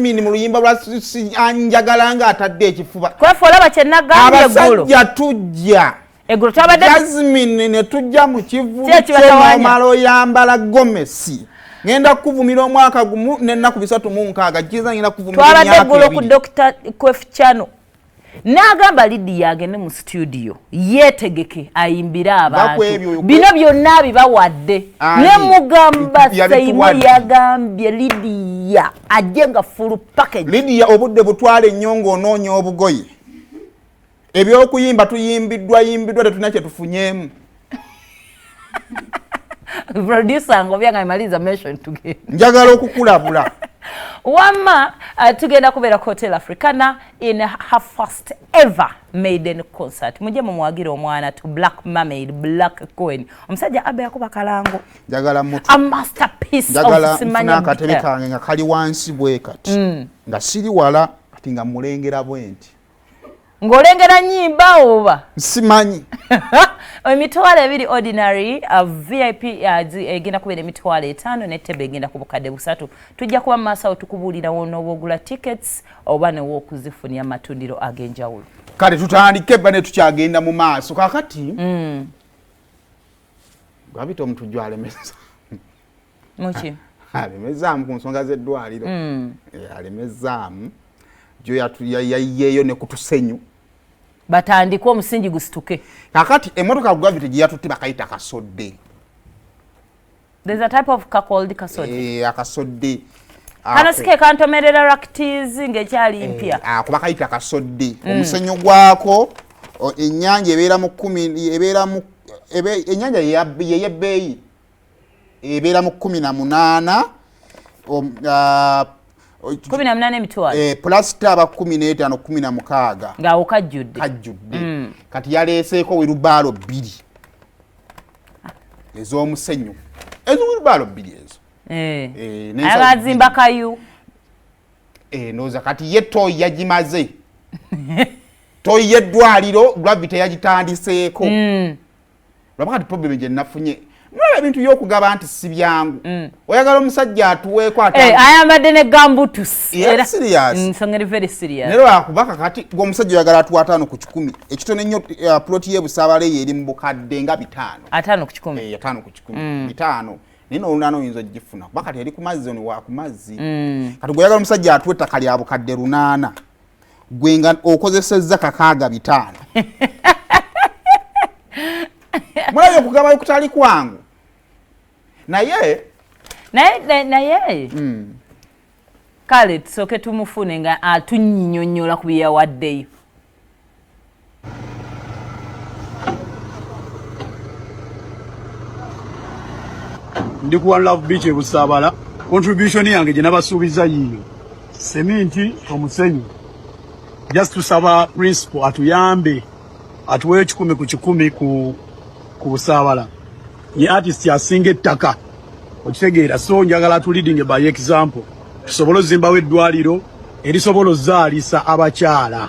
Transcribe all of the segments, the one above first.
Mini mu luyimba lwa anjagala nga atadde ekifuba. Kwefu olaba kye nagambye eggulo. Abasajja tujja. Eggulo twabadde Jasmine ne tujja mu kivvulu ky'omala oyambala gomesi. Ngenda kukuvumira omwaka gumu n'ennaku 36 kiza ngenda kukuvumira. Twabadde eggulo ku Dr. Kwefu Channel. N'agamba Lydia agende mu studio yeetegeke ayimbire abantu bino byonna bibawadde ne mugamba Seyimo yagambye Lydia ajje nga full package. Lydia obudde butwale nnyo ng'onoonya obugoye ebyokuyimba tuyimbiddwa yimbiddwa tetulina kye tufunyeemu. Producer ngobya nga imaliza mention tugenda. Njagala okukulabula. Wamma tugenda kubeera ku Hotel Africana in her first ever maiden concert. Mujje mumuwagira omwana to Black Mermaid, Black Queen. Omusajja abe yakuba kalango. Njagala mutu. A masterpiece of simanya. Akatebe kange nga kali wansi bwe kati. Nga siri wala kati nga mulengera bwe nti. Ng'olengera nnyimba oba? Simanyi. Emitwalo 2 ordinary, VIP egenda kubeera emitwalo 5 n'ettebe egenda ku bukadde 3. Tujja kuba mu maaso awo tukubuulira w'onooba ogula tickets oba ne w'okuzifunira mu matundiro ag'enjawulo. Kale tutandike bane tukyagenda mu maaso kaakati. Gwabita omutujju alemeza. Muki? Alemezaamu ku nsonga z'eddwaliro. Alemezaamu. Yayiyeeyo ne kutusenyu. Batandike omusingi gusituke. Kakati emmotoka Gravity gye yatutte bakayita kasodde. There's a type of car called kasodde. Akasodde. Kano si ke kantomerera rakitizi ng'ekyali mpya. Ako bakayita kasodde. Omusenyu gwako ennyanja ebeera mu 10 ebeera mu ennyanja yey'ebbeeyi ebeera mu 18 18 emitwalo. Pulasita aba 15 16. Ng'awo kajjudde. Kajjudde. Kati yaleeseeko wirubaalo 2 ez'omusenyu. Ezo wirubaalo 2 ezo. Ayagazimba kayu. Ndowooza kati ye toyi yagimaze. Toyi y'eddwaliro Gravity yagitandiseeko. Lwaba kati problem gye nafunye. Mulaba ebintu by'okugaba nti si byangu. Oyagala omusajja atuweeko ayambadde ne gambutus. Serious. Nsonga eri very serious. Naye lwakuba kakati gwe omusajja oyagala atuwa 5 ku 100. Ekitono ennyo plot y'e Busaabala eyo eri mu bukadde nga 5. 5 ku 100. 5 ku 100. 5. Naye n'olunaana oyinza ogifuna. Kuba kati eri ku mazzi ono wa ku mazzi. Kati gwe oyagala omusajja atuwe ettaka lya bukadde 8. Gwe nga okozesezza 6 5. Mulabye okugaba okutali kwangu. Naye naye kale tusooke tumufune nga atunnyonnyola ku bye yawaddeyo. Ndi ku One Love Beach e Busaabala. Contribution yange gye nabasuubiza yiiyo. Seminti, omusenyu. Just tusaba principal atuyambe atuwe 100 ku 100 ku Busaabala. Ye artist asinga ettaka. Okitegeera, so njagala tu leading by example. Tusobole ozimbawo eddwaliro erisobola ozaalisa abakyala.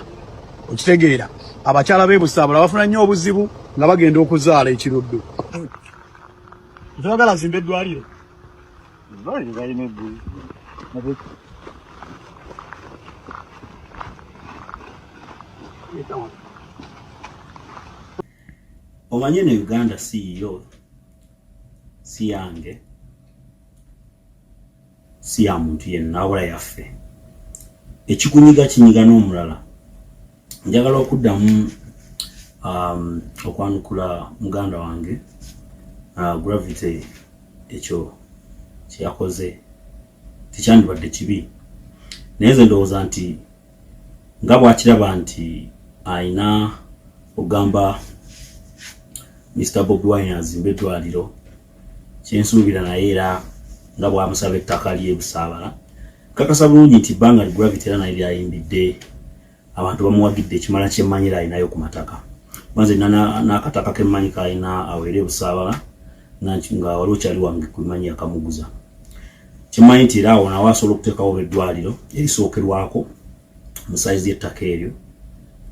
Okitegeera, abakyala b'e Busaabala bafuna nnyo obuzibu nga bagenda okuzaala ekiruddu. Njagala azimbe eddwaliro. Omanye ne Uganda si yo, si yange, si ya muntu yenna wabula yaffe. Ekikunyiga kinyiga n'omulala. Njagala okuddamu okwanukula muganda wange Gravity ekyo kye yakoze tekyandibadde kibi, naye nze ndowooza nti nga bw'akiraba nti alina okugamba Mr. Bobi Wine azimbe eddwaliro, kyensuubira naye era nga bw'amusaba ettaka ly'e Busaabala, nkakasa bulungi nti ebbanga li Gravity era naye lyayimbidde abantu bamuwagidde ekimala kyemmanyira alinayo ku mataka. Nze nina n'akataka kemmanyi k'alina awo era e Busaabala nga waliwo kyali wange kubimanyi yakamuguza. Kyemmanyi nti era awo nawo asobola okuteekawo eddwaliro erisookerwako mu sayizi y'ettaka eryo,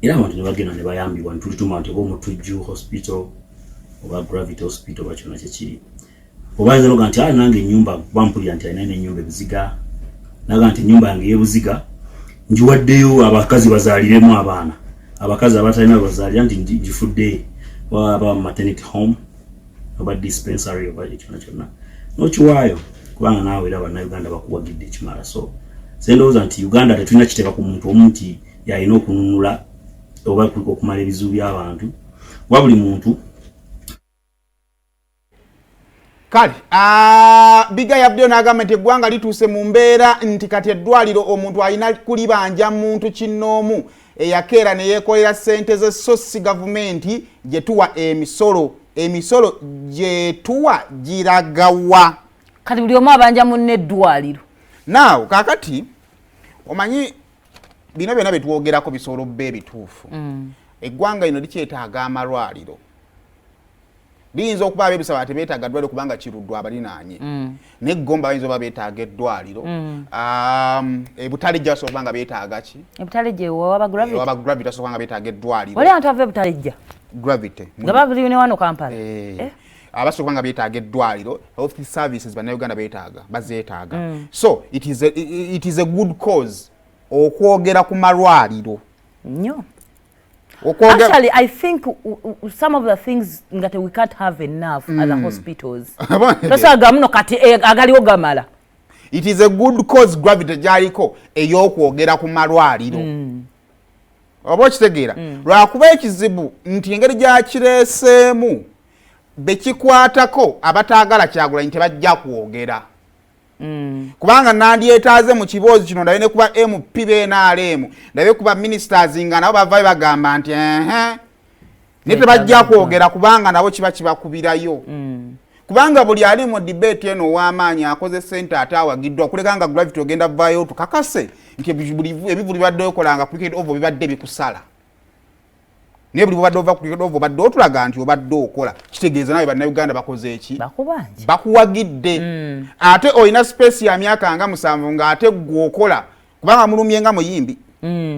era abantu ne bagenda ne bayambibwa ne tulituma nti oba Omutujju Hospital oba Gravity Hospital oba kyonna kye kiri. Oba ayinza n'okugamba nti nange ennyumba, kuba mpulira nti alina n'ennyumba ebiziga Naga nti ennyumba yange y'ebuziga ngiwaddeyo abakazi bazaaliremu abaana, abakazi abatalina bazaalira, nti ngifudde waba maternity home oba dispensary oba ekyona kyonna, nokiwaayo, kubanga naawe era Bannayuganda bakuwagidde ekimala. So sendowooza nti Uganda tetulina kiteeka ku muntu omu nti yalina okununula oba okumala ebizibu by'abantu wa buli muntu. Kale Biga yavuddeyo n'agamba nti eggwanga lituuse mu mbeera nti kati eddwaliro omuntu alina kulibanja muntu kinnoomu eyakeera ne yeekolera ssente ze, so si gavumenti gye tuwa emisolo. Emisolo gye tuwa giragawa? Kati buli omu abanja munne eddwaliro. Naawe kaakati omanyi bino byonna byetwogerako bisobola obba ebituufu. Eggwanga lino likyetaaga amalwaliro. Liyinza okuba abebusaba tebeetaaga ddwaliro kubanga Kiruddwa abalinaanye. Naye Gomba bayinza oba beetaaga eddwaliro. Ebutalejja basobola okuba nga beetaaga ki? Ebutalejja waba Gravity basobola okuba nga beetaaga eddwaliro. Wali abantu ava Ebutalejja? Gravity. Nga babuli ne wano Kampala eh. Eh? Abasobola okuba nga beetaaga eddwaliro. Health services Bannayuganda beetaaga, bazeetaaga. So it is a good cause okwogera ku malwaliro. Nnyo. Actually, I think some of the things nga we can't have enough at the hospitals. Tosaga muno kati agaliwo gamala. It is a good cause Gravity gyaliko ey'okwogera ku malwaliro. Oba okitegeera? Lwakuba ekizibu nti engeri gyakireeseemu, bekikwatako abataagala Kyagulanyi tebajja kwogera. Kubanga nandyetaaze mu kiboozi kino ndabe ne kuba MP b'NRM, ndabe kuba ministers nga nabo bavayo bagamba nti ehe, naye tebajja kwogera kubanga nabo kiba kibakubirayo. Kubanga buli ali mu debate eno ow'amaanyi akoze sente ate awagiddwa, okuleka nga Gravity ogenda vaayo tukakase nti ebivulu bibadde okolanga Cricket Oval bibadde bikusala, naye buli bwobadde ova ku Cricket Oval obadde otulaga nti obadde okola, kitegeeza nawe Bannayuganda bakoze eki? Bakuwagidde. Ate olina space ya myaka nga 7 ng'ate gwe okola, kubanga mulumye nga muyimbi.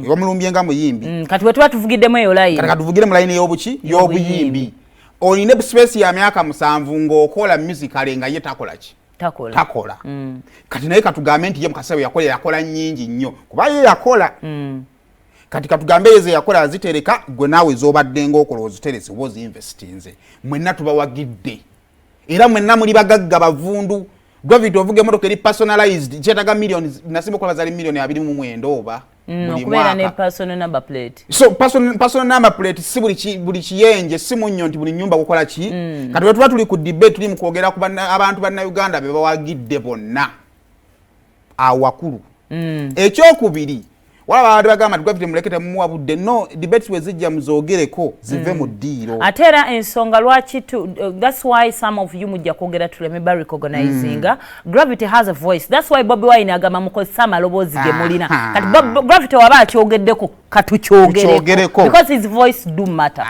Wamulumbye nga muyimbi. Kati wetuba tuvugiddemu eyo line. Kati katuvugire mu line y'obuki, y'obuyimbi. Olina space ya myaka 7 ng'okola musically nga ye takola ki? Takola. Takola. Kati naye katugambe nti ye mukaseera yakola, yakola nnyingi nnyo kuba ye yakola. Kati katugambe yeze yakola zitereka, gwe naawe z'obadde ng'okola oziterese oba ozinvestinze. Mwenna tubawagidde era mwenna muli bagagga bavundu. Gravity ovuga emotoka eri personalized, kyetaga million, nasimba okuba zali miliyoni 29 oba Okubeera ne personal number plate. So personal number plate si buli kiyenje, si munnyo nti buli nyumba kukola ki. Kati wetuba tuli ku debate, tuli mu kwogera ku abantu Bannayuganda be bawagidde bonna awakulu. Ekyokubiri, wala babadde bagamba nti Gravity muleke, temumuwa budde. No debates we zijja muzoogereko zive mu ddiiro. Ate era ensonga lwaki that's why some of you mujja kwogera tuleme ba recognizinga. Gravity has a voice. That's why Bobi Wine agamba mukozesa amaloboozi ge mulina. Kati Gravity waba akyogeddeko, katukyogereko because his voice do matter.